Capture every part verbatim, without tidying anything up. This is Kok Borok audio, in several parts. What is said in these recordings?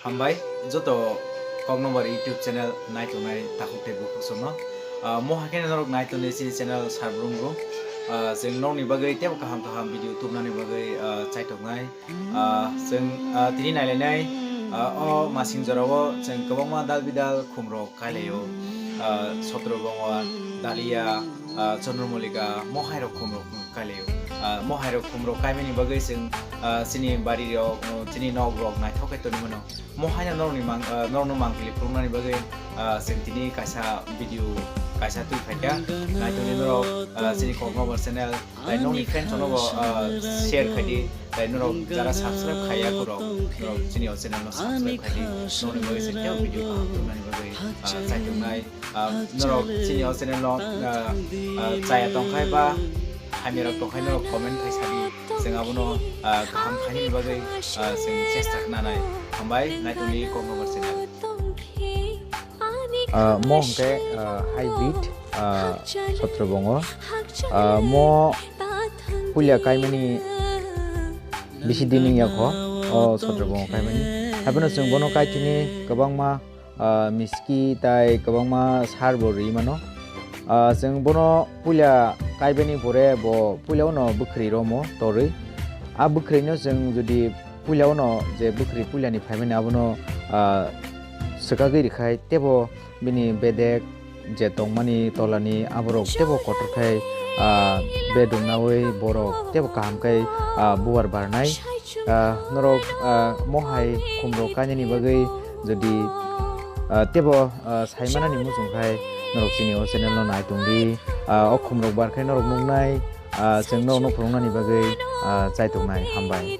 Hambai, joto Koknobar YouTube channel naitongnai takhuk tei bukhuk songno. Ah, mo hakhe norok naitongnai chini channel Sarbrum Rum. Ah, chwng nokni bagwi tebo kaham kaham video tubnani bagwi, ah, chaitoknai. Ah, chwng, ah, tini nailainai, ah, o masing jorao chwng kwbangma dal bidal khumrok kailaio. Ah, Sotro Bongo, Dalia, ah, Chandra Mollika, mo hairok khumrok kailaio. Ah, mo hairok khumrok kaimani bagwi chwng, ah, chini bari rok, oh, chini nok rok naithok khe tongwi mano. Mo haino norokni mang, ah, norokno mangpili phunuknani bagwi, ah, chwng tini kaisa video kaisa twi phaikha. Naitokni norok, ah, chini Koknobar channel, tai nokni friends no bo, ah, share khaidi, tai norok jara subscribe khaiya borok, norok chini o channel no subscribe khaidi, nokni bagwi chwng tei video kaham tubunani bagwi, ah, chaitongnai. Ah, norok chini o channel no, ah, ah, chaya tongkhai ba hamya rok tongkhai norok comment khai sadi, chwng abono, ah, kaham khainani bagwi, ah, chwng chesta khnanai. Hambai, naitokni Koknobar channel. Ah, mo hwnkhe, ah, hybrid, ah, Sotro Bongo. Ah, mo puila kaimani bisi din wngya kho, o Sotro Bongo kaimani. Haphano chwng bono kaitini kwbangma, ah, miski tai kwbangma sar bo rwi mano. Ah, chwng bono puila kaibani pore bo puila uno bwkhwrwi romo torwi. A bwkhwrwino chwng jodi puila uno je bwkhwrwi puilani phaimani abono, ah, swkagwi rwkhai tebo bini bedek je tongmani tolani aborok tebo kotor khai, ah, bedung naui borok tebo kaham khai, ah, bubar barnai. Ah, norok, ah, mohai khumrok kainani bagwi jodi, ah, tebo, ah, saimanani muchung khai norok chini o channel no nai tongdi. Ah, o khumrok bar khai norok nuknai, ah, chwng norokno phunuknani bagwi, ah, chaitongnai. Hambai.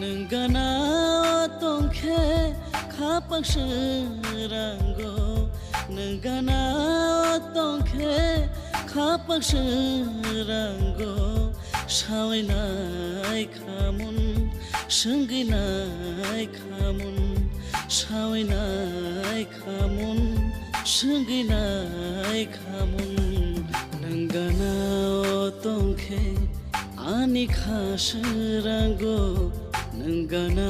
Nwng gana o tongkhe khapang srango, nwng gana o tongkhe khapang srango, sawi nai khamun, swngwi nai khamun, sawi nai khamun, swngwi nai khamun. Nwng gana o tongkhe ani kha srango, nwng gana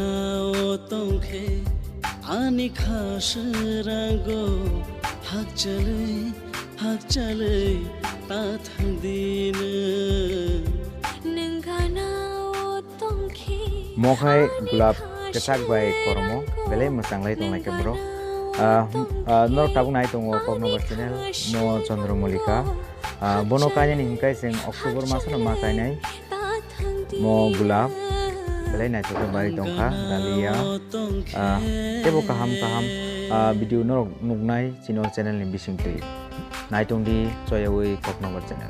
o tongkhe ani kha srango, hakchalwi, hakchalwi ta thangdi nwng. Nwng gana o tongkhe. Mo khai ani gulab kha kwchak bai srango, kormo, belai mwchang lai tongnai khe borok. Ah, ah, norok tabuk nai tongo Koknobar channel, mo Chandra Mollika. Ah, bono kainani hwnkhe chwng October masano ma kainai. Mo gulab belai naithok khe bari tongkha, dalia. Ah, tebo kaham kaham, ah, video norok nuknai chini o channel ni bisingtwi. Naitongdi choyawi Koknobar channel.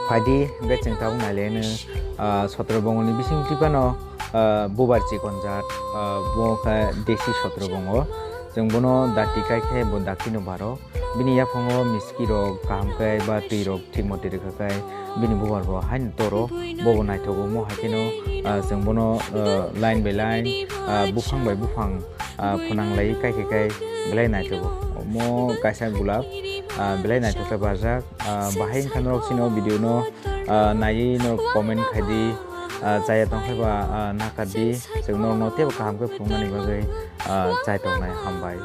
Phaidi, becheng tabuk nailaino, ah, Sotro Bongoni bising tipano, ah, bubar chikon jat, ah, bo khe desi Sotro Bongo. Chwng bono dakti kai khe bo dakti no baro. Bini yaphango miski rok kaham khe ba twi rok thik motwi rwkha khe bini bubar bo haino toro, bobo naithogo. Mo hai kheno, ah, chwng bono, ah, line by line, ah, buphang bai buphang, ah, phunang lai kai khe kai belai naithogo. Mo kaisa gulab, ah, belai naithok khe barjak. Ah, bahai wngkha norok chini o video no, ah, naiwi norok comment khai di, ah, chaya tong khe ba, ah, nakar di, chwng norok no teibo kaham khe phunuknani bagwi, ah, chai tongnai. Hambai.